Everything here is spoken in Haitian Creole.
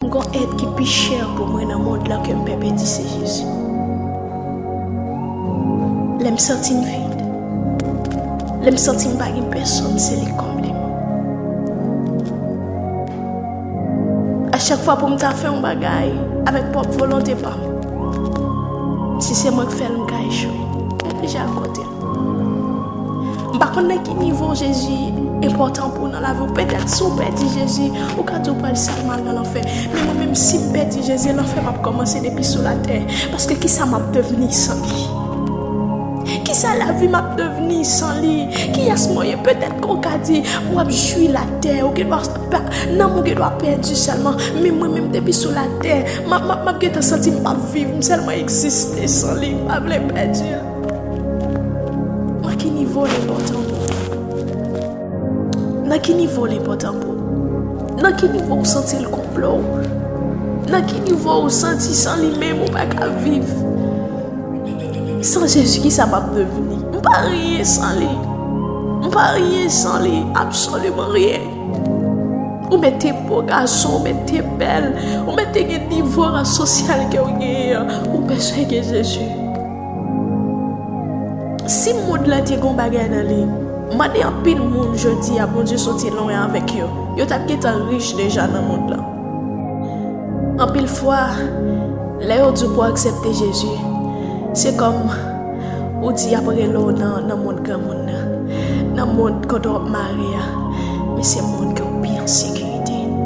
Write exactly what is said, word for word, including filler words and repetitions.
M gon èd ki pi chè pou mwen nan mond lan ke m pè pèdi, se Jezi. Lè m santi m vid, lè m santi m pa gen pèsonn, se li k konble m. A chak fwa pou m ta fè yon bagay avèk pwòp volonte pa m, si se mwen k fè l, m ka echwe. M oblije al kote l. M pa konn nan ki nivo Jezi enpòtan pou w nan lavi w. Petèt si w pèdi Jezi, ou ka di w pral sèlman al nan lanfè. Men mwen menm, si m pèdi Jezi, lanfè m ap kòmanse depi sou latè. Paske kisa m ap devni san li? Kisa lavi m ap devni san li? Kiyès mwen ye? Petèt ke w ka di, w ap jwi latè, ou gendwa pa, nanm ou gendwa pèdi sèlman. Men mwen menm, depi sou latè, m ap, m ap, m ap gentan santi m p ap viv, m sèlman egziste san li, m pa vle pèdi l. Nan ki nivo l enpòtan pou ou? Nan ki nivo l enpòtan pou ou? Nan ki nivo w santi l konble w? Nan ki nivo w santi san li menm ou pa ka viv? San Jezi, kisa m ap devni? M pa anyen san li. M pa anyen san li. Absoliman anyen. Ou mèt te bo gason, ou mèt te bèl, ou mèt te gen nivo ran sosyal ke w genyen an, ou bezwen gen Jezi. Si mond lan te gon bagay nan li, mande anpil moun jodi a Bondye soti lwen avèk yo, yo t ap gentan rich deja nan mond lan. Anpil fwa, lè yo di w pou w aksepte Jezi, se kòm ou di y ap rele w nan, nan mond granmoun nan, nan mond kote w ap mare a, men se mond ke w pi an sekirite.